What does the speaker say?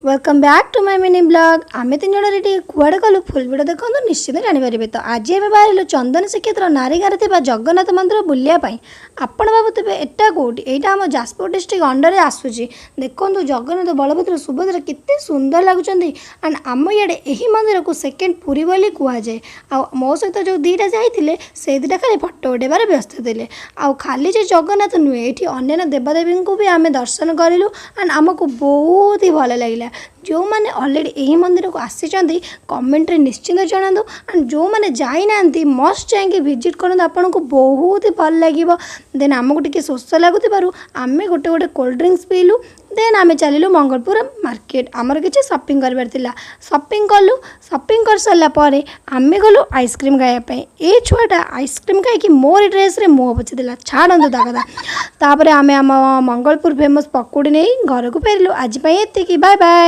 Welcome back to my mini vlog. ଆମେ ତିନି ଜଣ ରେଡ଼ି। କୁଆଡ଼େ ଗଲୁ, ଫୁଲ୍ ଭିଡ଼ିଓ ଦେଖନ୍ତୁ, ନିଶ୍ଚିତ ଜାଣିପାରିବେ। ତ ଆଜି ଆମେ ବାହାରିଲୁ ଚନ୍ଦନ ଶ୍ରୀକ୍ଷେତ୍ର ନାରୀଗାଁରେ ଥିବା ଜଗନ୍ନାଥ ମନ୍ଦିର ବୁଲିବା ପାଇଁ। ଆପଣ ଭାବୁଥିବେ ଏଟା କେଉଁଠି? ଏଇଟା ଆମ ଯାଜପୁର ଡିଷ୍ଟ୍ରିକ୍ଟ ଅଣ୍ଡରରେ ଆସୁଛି। ଦେଖନ୍ତୁ, ଜଗନ୍ନାଥ, ବଳଭଦ୍ର, ସୁଭଦ୍ରା କେତେ ସୁନ୍ଦର ଲାଗୁଛନ୍ତି। ଆଣ୍ଡ ଆମ ଇଆଡ଼େ ଏହି ମନ୍ଦିରକୁ ସେକେଣ୍ଡ ପୁରୀ ବୋଲି କୁହାଯାଏ। ଆଉ ମୋ ସହିତ ଯେଉଁ ଦୁଇଟା ଯାଇଥିଲେ, ସେ ଦୁଇଟା ଖାଲି ଫଟୋ ଉଠାଇବାରେ ବ୍ୟସ୍ତ ଥିଲେ। ଆଉ ଖାଲି ଯେ ଜଗନ୍ନାଥ ନୁହେଁ, ଏଇଠି ଅନ୍ୟାନ୍ୟ ଦେବାଦେବୀଙ୍କୁ ବି ଆମେ ଦର୍ଶନ କରିଲୁ ଆଣ୍ଡ ଆମକୁ ବହୁତ ହି ଭଲ ଲାଗିଲା। ଯେଉଁମାନେ ଅଲରେଡ଼ି ଏହି ମନ୍ଦିରକୁ ଆସିଛନ୍ତି, କମେଣ୍ଟରେ ନିଶ୍ଚିନ୍ତ ଜଣାନ୍ତୁ। ଆଣ୍ଡ ଯେଉଁମାନେ ଯାଇନାହାନ୍ତି, ମଷ୍ଟ ଯାଇକି ଭିଜିଟ୍ କରନ୍ତୁ, ଆପଣଙ୍କୁ ବହୁତ ହି ଭଲ ଲାଗିବ। ଦେନ୍ ଆମକୁ ଟିକେ ଶୋଷ ଲାଗୁଥିବାରୁ ଆମେ ଗୋଟେ ଗୋଟେ କୋଲ୍ଡ ଡ୍ରିଙ୍କସ୍ ପିଇଲୁ। ଦେନ୍ ଆମେ ଚାଲିଲୁ ମଙ୍ଗଳପୁର ମାର୍କେଟ। ଆମର କିଛି ସପିଂ କରିବାର ଥିଲା, ସପିଂ କଲୁ। ସପିଂ କରିସାରିଲା ପରେ ଆମେ ଗଲୁ ଆଇସ୍କ୍ରିମ୍ ଖାଇବା ପାଇଁ। ଏ ଛୁଆଟା ଆଇସ୍କ୍ରିମ୍ ଖାଇକି ମୋରି ଡ୍ରେସ୍ରେ ମୁହଁ ପୋଛିଦେଲା। ଛାଡ଼ନ୍ତୁ ତା କଥା। ତାପରେ ଆମେ ଆମ ମଙ୍ଗଳପୁର ଫେମସ୍ ପକୁଡ଼ି ନେଇ ଘରକୁ ଫେରିଲୁ। ଆଜି ପାଇଁ ଏତିକି, ବାଏ ବାଏ।